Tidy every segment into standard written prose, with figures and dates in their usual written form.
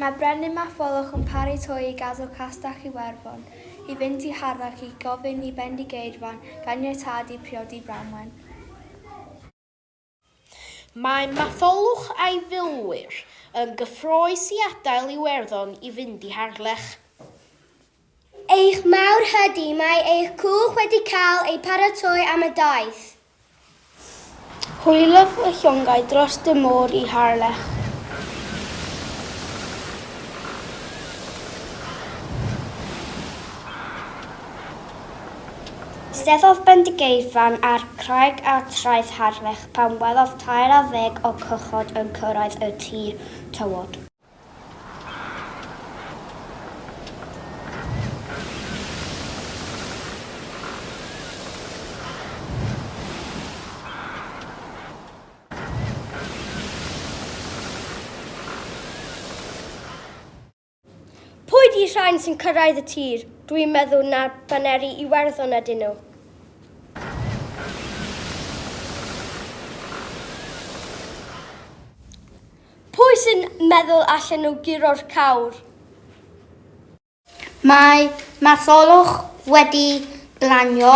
Mae Brenin Matholwch yn paratoi i gadael Castell Iwerddon i fynd i Harlech i gofyn i Bendigeidfran ganiatâd i priodi Branwen. Mae Matholwch a'i filwyr yn gyffrous i adael Iwerddon i fynd i Harlech. Eich mawrhydi, mae eich cwch wedi cael ei paratoi am y daith. Hwyliodd y llongau dros y môr i Harlech. Eisteddodd Bendigeidfran ar craig ar traeth Harlech pan welodd 13 o cychod yn cyrraedd y tir tywod. Pwy 'di rhain sy'n cyrraedd y tir? Dwi'n meddwl na baneri Iwerddon ydyn nhw. Pwy sy'n meddwl allan nhw guro'r cawr? Mae Matholwch wedi glanio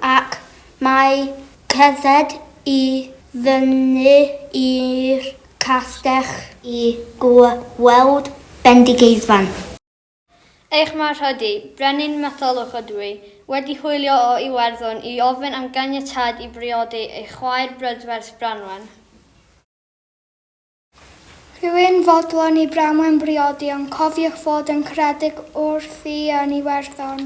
ac mae cerdded i fyny i'r castell i gweld Bendigeidfran. Eich mawrhydi, Brenin Matholwch ydw i, wedi hwylio o Iwerddon i ofyn am ganiatâd i briodi eich chwaer brydferth Branwen. Rwy'n fodlon i Branwen briodi ond cofiwch fod yn caredig wrthi yn Iwerddon.